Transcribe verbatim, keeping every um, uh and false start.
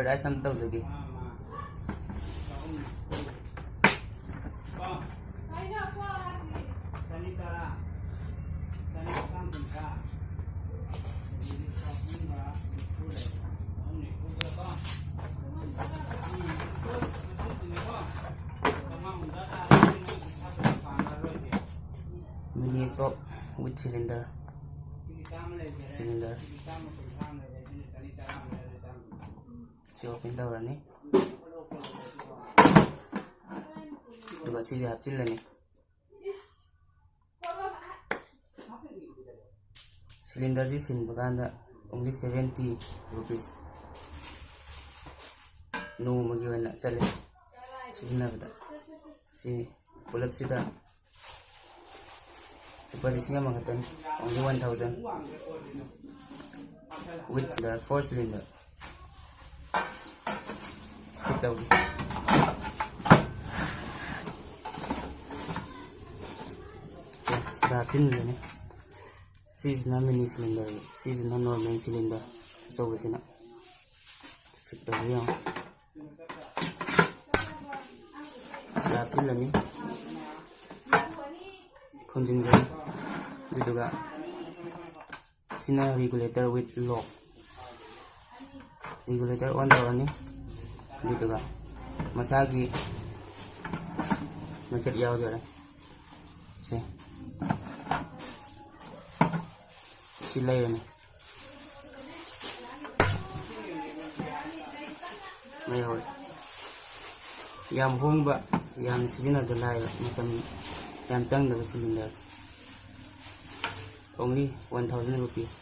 Price ꯑꯝꯇ ꯇꯧꯖꯒꯦ꯫ Mini stock with cylinder. Cylinder. ꯁꯤ open ꯇꯧꯔꯅꯤ꯫ ꯑꯗꯨꯒ ꯁꯤꯁꯦ ꯍꯥꯞꯆꯤꯜꯂꯅꯤ꯫ Cylinder ꯁꯤ ꯁꯤꯟꯕ ꯀꯥꯟꯗ only seventy rupees ꯅꯣꯡꯃꯒꯤ ꯑꯣꯏꯅ ꯆꯠꯂꯦ ꯁꯤꯖꯤꯟꯅꯕꯗ꯫ ꯁꯤ ꯄꯨꯂꯞꯁꯤꯗ ꯂꯨꯄꯥ ꯂꯤꯁꯤꯡ ꯑꯃ ꯈꯛꯇꯅꯤ, only one thousand, with the four cylinder꯫ Fit ꯇꯧꯒꯦ꯫ ꯁꯦ, ꯁꯤꯗ ꯍꯥꯞꯆꯤꯟꯕꯤꯔꯅꯤ꯫ ꯁꯤꯁꯤꯅ mini cylinder, ꯁꯤꯁꯤꯅ normal cylinder ꯑꯆꯧꯕꯁꯤꯅ꯫ Fit ꯇꯧꯕ ꯌꯦꯡꯉꯣ꯫ ꯁꯤ ꯍꯥꯞꯆꯤꯜꯂꯅꯤ, ꯈꯨꯝꯖꯤꯟꯒꯅꯤ꯫ ꯑꯗꯨꯗꯨꯒ ꯁꯤꯅ regulator with lock꯫ Regulator on ꯇꯧꯔꯅꯤ꯫ ꯑꯗꯨꯗꯨꯒ ꯃꯁꯥꯒꯤ magnet ꯌꯥꯎꯖꯔꯦ꯫ ꯁꯦ, ꯁꯤ ꯂꯩꯔꯅꯤ꯫ ꯃꯩ ꯍꯧꯔꯦ꯫ ꯌꯥꯝ ꯍꯣꯡꯕ, ꯌꯥꯝ ꯁꯤꯖꯤꯟꯅꯕꯗ ꯂꯥꯏꯕ, ꯃꯇꯝ ꯌꯥꯝ ꯆꯪꯗꯕ cylinder꯫ Only one thousand rupees꯫